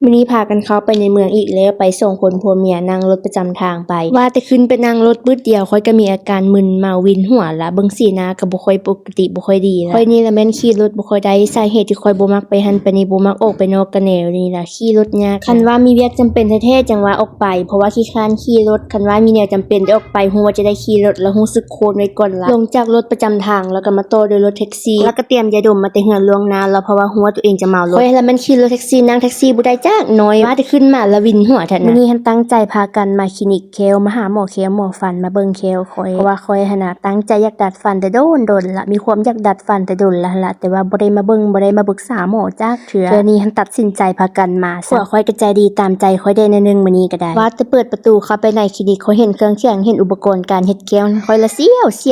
ມື້ນີ້ພາກັນເຂົ້າໄປໃນເມືອງອີກແລ້ວ ໄປສອງຄົນຜົວເມຍນັ່ງລົດປະຈຳທາງໄປ. ວ່າແຕ່ຂຶ້ນໄປນັ່ງລົດບຶດດຽວ ຂ້ອຍກໍມີອາການມຶນເມົາວິນຫົວລະ, ເບິ່ງສີໜ້າກໍບໍ່ຄ່ອຍປົກກະຕິ ບໍ່ຄ່ອຍດີລະ. ຂ້ອຍນີ້ລະແມ່ນຂີ່ລົດບໍ່ຄ່ອຍໄດ້, ສາເຫດທີ່ຂ້ອຍບໍ່ມັກໄປຫັ້ນໄປນີ້ ບໍ່ມັກອອກໄປນອກກະແນວນີ້ລະ ຂີ່ລົດຍາກ. ຄັນວ່າມີວຽກຈຳເປັນແທ້ໆ ຈັ່ງວ່າອອກໄປ ເພາະວ່າຂີ້ຄ້ານຂີ່ລົດ. ຄັນວ່າມີແນວຈຳເປັນໄດ້ອອກໄປ ຮູ້ວ່າຈະໄດ້ຂີ່ລົດ ແລ້ວຮູ້ສຶກໂຄນໄວ້ກ່ອນລະ. ລົງຈາກລົດປະຈຳທາງ ແລ້ວກໍມາຕໍ່ດ້ວຍລົດແທັກຊີ ແລ້ວກໍຕຽມຢາດົມມາແຕ່ເຮືອນລ່ວງໜ້າລະ ເພາະວ່າຮູ້ວ່າຕົວເອງຈະເມົາລົດ. ຂ້ອຍລະແມ່ນຂີ່ລົດແທັກຊີ ນັ່ງແທັກຊີບໍ່ໄດ້ຈັກໜ້ອຍ ວ່າແຕ່ຂຶ້ນມາລະວິນຫົວເທົ່ານັ້ນ. ມື້ນີ້ຫັ້ນຕັ້ງໃຈພາກັນມາຄລີນິກແຂ້ວ ມາຫາໝໍແຂ້ວໝໍຟັນ ມາເບິ່ງແຂ້ວຂ້ອຍ ເພາະວ່າຂ້ອຍຫັ້ນນະ ຕັ້ງໃຈຢາກດັດຟັນແຕ່ດົນໆລະ ມີຄວາມຢາກດັດຟັນແຕ່ດົນລະຫັ້ນລະ ແຕ່ວ່າບໍ່ໄດ້ມາເບິ່ງ ບໍ່ໄດ້ມາປຶກສາໝໍຈັກເທື່ອ. ເທື່ອນີ້ຫັ້ນຕັດສິນໃຈພາກັນມາຊະ. ຜົວຂ້ອຍກໍໃຈດີຕາມໃຈຂ້ອຍແດ່ໜ້ອຍໜຶ່ງມື້ນີ້ກໍໄດ້. ວ່າແຕ່ເປີດປະຕູເຂົ້າໄປໃນຄລີນິກ ຂ້ອຍເຫັນເຄື່ອງຂຽງ ເຫັນອຸປະກອນການເຮັດແຂ້ວ ຂ້ອຍລະສ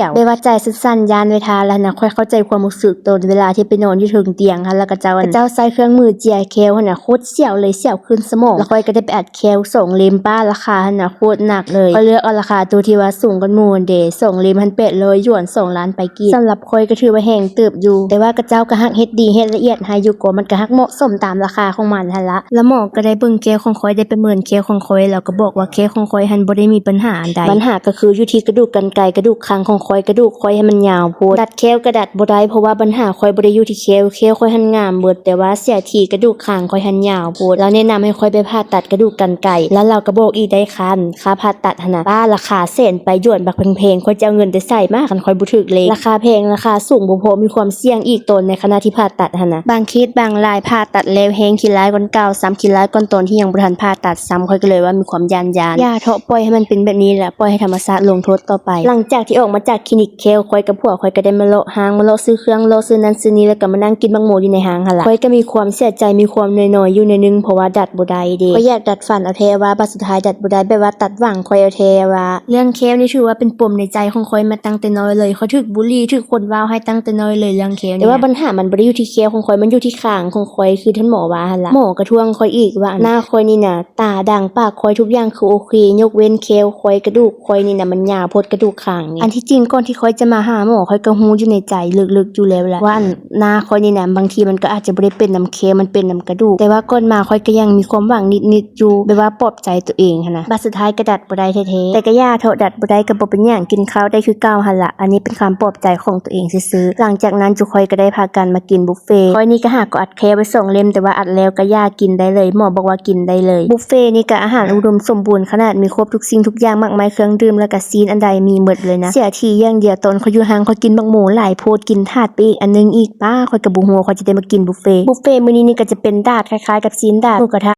ຽວໆ ແບບວ່າໃຈສັ່ນໆ ຢ້ານໄວທາລະຫັ້ນນະ. ຂ້ອຍເຂົ້າໃຈຄວາມຮູ້ສຶກຕອນເວລາທີ່ໄປນອນຢູ່ເທິງຕຽງຫັ້ນ ແລ້ວເຂົາເຈົ້າ ເຂົາເຈົ້າໃຊ້ເຄື່ອງມືເຈຍແຂ້ວຫັ້ນນະ ໂຄດສຽວເລີຍ ສຽວຂຶ້ນສະໝອງ. ແລ້ວຂ້ອຍກໍໄດ້ໄປອັດ ແຂ້ວສອງເຫຼັ້ມ ປ້າ ລາຄາຫັ້ນນະໂຄດໜັກເລີຍ. ຂ້ອຍເລືອກເອົາລາຄາໂຕທີ່ວ່າສູງກວ່າໝູ່ຫັ້ນເດ ສອງເຫຼັ້ມຫັ້ນແປດຮ້ອຍຢວນ ສອງລ້ານປາຍກີບ. ສຳລັບຂ້ອຍກໍຖືວ່າແຮງເຕີບຢູ່ ແຕ່ວ່າເຂົາເຈົ້າກໍຮັກເຮັດດີເຮັດລະອຽດໃຫ້ຢູ່ ກໍມັນກໍຮັກເໝາະສົມຕາມລາຄາຂອງມັນຫັ້ນລະ. ລະໝໍກໍໄດ້ເບິ່ງແຂ້ວຂອງຂ້ອຍ ໄດ້ປະເມີນແຂ້ວຂອງຂ້ອຍ ແລ້ວກໍບອກວ່າແຂ້ວຂອງຂ້ອຍຫັ້ນບໍ່ໄດ້ມີບັນຫາອັນໃດ ບັນຫາກໍຄືຢູ່ທີ່ກະດູກການໄກ ກະດູກຄາງຂອງຂ້ອຍ ກະດູກຂ້ອຍຫັ້ນມັນຍາວໂພດ ດັດແຂ້ວກໍດັດບໍ່ໄດ້ ເພາະວ່າບັນຫາຂ້ອຍບໍ່ໄດ້ຢູ່ທີ່ແຂ້ວ ແຂ້ວຂ້ອຍຫັ້ນງາມເບິດ ແຕ່ວ່າເສຍທີ່ກະດູກຄາງຂ້ອຍຫັ້ນຍາວ ໂພດ. ລາວແນະນຳໃຫ້ຂ້ອຍໄປຜ່າຕັດກະດູກການໄກ ແລ້ວລາວກໍບອກອີກໄດ້ ຄ່າ ຄ່າຜ່າຕັດຫັ້ນນະ ປ້າ ລາຄາແສນປາຍຢວນ ບັກແພງໆ ຂ້ອຍຈະເອົາເງິນແຕ່ໃສມາ ຄັນຂ້ອຍບໍ່ຖືກເລກ. ລາຄາແພງ ລາຄາສູງ ບໍ່ພໍມີຄວາມສ່ຽງອີກ ຕອນໃນຂະນະທີ່ຜ່າຕັດຫັ້ນນະ. ບາງເຄສບາງລາຍຜ່າຕັດແລ້ວແຮງຂີ້ຮ້າຍກວ່າເກົ່າຊ້ຳ ຂີ້ຮ້າຍກວ່າຕອນທີ່ຍັງບໍ່ທັນຜ່າຕັດຊ້ຳ ຂ້ອຍກໍເລີຍວ່າມີຄວາມຢ້ານໆ. ຢ່າເທາະ ປ່ອຍໃຫ້ມັນເປັນແບບນີ້ແຫຼະ ປ່ອຍໃຫ້ທຳມະຊາດລົງໂທດຕໍ່ໄປ. ຫຼັງຈາກທີ່ອອກມາຈາກຄລີນິກແຂ້ວ ຂ້ອຍກັບຜົວຂ້ອຍກໍໄດ້ມາເລາະຫ້າງ ມາເລາະຊື້ເຄື່ອງ ເລາະຊື້ນັ້ນຊື້ນີ້ ແລ້ວກໍມານັ່ງກິນໝາກໂມຢູ່ໃນຫ້າງຫັ້ນລະ. ຂ້ອຍກໍມີຄວາມເສຍໃຈ ມີຄວາມໜ້ອຍໆຢູ່ໜ້ອຍໜຶ່ງ ເພາະວ່າດັດບໍ່ໄດ້ເດ. ຂ້ອຍຢາກດັດຟັນເອົາແທ້ວ່າ ບັດສຸດທ້າຍດັດບໍ່ໄດ້ ແບບວ່າຕັດຫວັງຂ້ອຍເອົາແທ້ວ່າ. ເລື່ອງແຂ້ວນີ້ຖືວ່າເປັນປົມໃນໃຈຂອງຂ້ອຍມາຕັ້ງແຕ່ນ້ອຍເລີຍ ຂ້ອຍຖືກບູລີ ຖືກຄົນເວົ້າໃຫ້ຕັ້ງແຕ່ນ້ອຍເລີຍເລື່ອງແຂ້ວນີ້. ແຕ່ວ່າບັນຫາມັນບໍ່ໄດ້ຢູ່ທີ່ແຂ້ວຂອງຂ້ອຍ ມັນຢູ່ທີ່ຄາງຂອງຂ້ອຍ ຄືທ່ານໝໍວ່າຫັ້ນລະ. ໝໍກໍທ້ວງຂ້ອຍອີກວ່າ ໜ້າຂ້ອຍນີ້ນະ ຕາ ດັງ ປາກ ຂ້ອຍທຸກຢ່າງຄືໂອເຄ ຍົກເວັ້ນແຂ້ວ ຂ້ອຍ ກະດູກຂ້ອຍນີ້ນະ ມັນຍາວໂພດ ກະດູກຄາງນີ້. ອັນທີ່ຈິງກ່ອນທີ່ຂ້ອຍຈະມາຫາໝໍ ຂ້ອຍກໍຮູ້ຢູ່ໃນໃຈເລິກໆຢູ່ແລ້ວລະ ວ່າອັນໜ້າຂ້ອຍນີ້ນະ ບາງທີມັນກໍອາດຈະບໍ່ໄດ້ເປັນນຳແຂ້ວ ມັນເປັນນຳກະດູກ ແຕ່ວ່າກ່ອນມາຂ້ອຍກໍຍັງມີຄວາມຫວັງນິດໆຢູ່ ແບບວ່າປອບໃຈຕົວເອງຫັ້ນນະ. ບັດສຸດທ້າຍກໍດັດບໍ່ໄດ້ແທ້ໆ ແຕ່ກໍຢ່າເທາະ ດັດບໍ່ໄດ້ກໍບໍ່ເປັນຫຍັງ ກິນເຂົ້າໄດ້ຄືເກົ່າຫັ້ນລະ. ອັນນີ້ເປັນຄວາມປອບໃຈຂອງຕົວເອງຊື່ໆ. ຫຼັງຈາກນັ້ນຈຸຂ້ອຍກໍໄດ້ພາກັນມາກິນບຸບເຟ. ຂ້ອຍນີ້ກໍຫາກໍອັດແຂ້ວໄວ້ສອງເຫຼັ້ມ ແຕ່ວ່າອັດແລ້ວກໍຢ່າ ກິນໄດ້ເລີຍ ໝໍບອກວ່າກິນໄດ້ເລີຍ. ບຸບເຟນີ້ກໍອາຫານອຸດົມສົມບູນຂະໜາດ ມີຄົບທຸກສິ່ງທຸກຢ່າງ ໝາກໄມ້ ເຄື່ອງດື່ມ ແລ້ວກໍຊີ້ນ ອັນໃດມີໝົດເລີຍນະ. ເສຍທີຢ່າງດຽວ ຕອນຂ້ອຍຢູ່ຫ້າງ ຂ້ອຍກິນໝາກໂມຫຼາຍໂພດ ກິນຖາດໄປອີກອັນໜຶ່ງອີກ ປ້າ ຂ້ອຍກໍບໍ່ຮູ້ວ່າຂ້ອຍຈະໄດ້ມາກິນບຸບເຟ. ບຸບເຟມື້ນີ້ນີ້ກໍຈະເປັນດາດຄ້າຍໆກັບຊີ້ນດາດ ໝູກະທະ